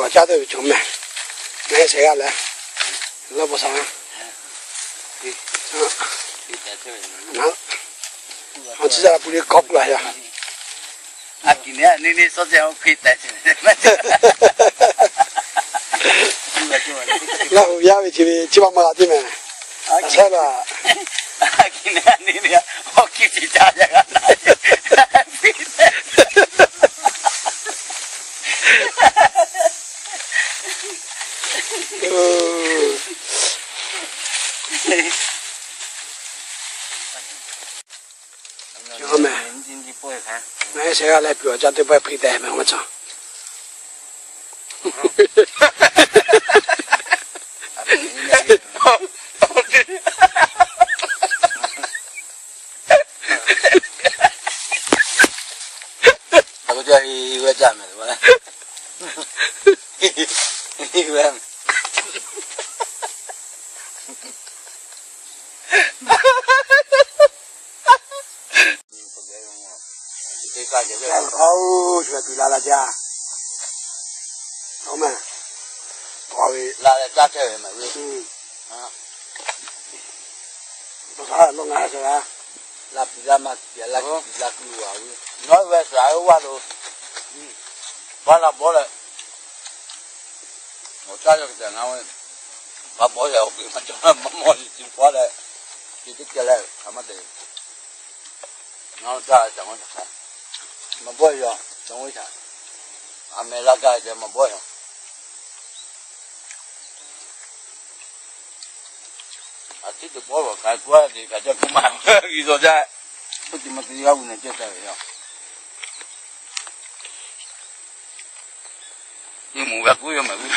Caˇ te ve cawˬ mehˍ. Mehˍ shehˍ g'aˇ leh, lawˇ bvuhꞈ shaˍ. Chi htaꞈ pu le kawˉ k'oˆ la yaˇ. Ngaˬ hui yaˇ ve chi ve chi maˇ maˇ g'a teˇ mehˍ. Saˉ laꞈ. Mehˍ, mehˍ shehˍ g'aˇ leh piˇ awˬ caˇ teˇ pawˆ hpiˇ tehꞈ mehˍ maˇ cawˬ. Oˇ, shu tuˬ la la jaˇ. Oˇ mehˍ, k'aw ve la leh caˇ chehˇ ve mehˍ ve. Tawˇ hk'aˇ lawˇ ngaˬ hk'e g'a la piˍ la ma piˍ la piˍ la kuiˬ a ve. Nawˬ ve shaˍ oˇ vaˇ lo, vaˇ la bawˇ leh, awˬ caˇ yawˇ hk'e te ngaˬ ve, vaˇ bawˇ leh awˬ piˍ maˇ cawˬ maˇ mawˬ, chi paˇ leh, chi teˇ ceh leh hk'aˬ maˇ te. Ngaˬ hui caˇ caˬ maˇ caˬ, maˇ bawˆ yaw, caˬ ve shaˍ, a meh laˇ gaˇ ceh maˇ bawˆ yaw. A ciˉ teˇ pawˆ lawˬ k'ai k'oˆ a te kaꞈ ca kuˬ maˇ g'i zaw jaˇ. K'oˆ ce maˇ te g'a g'uˇ neh ceh ca ve yaˇ. Teˇ moˍ g'a k'oˆ yaˇ mehˍ ve.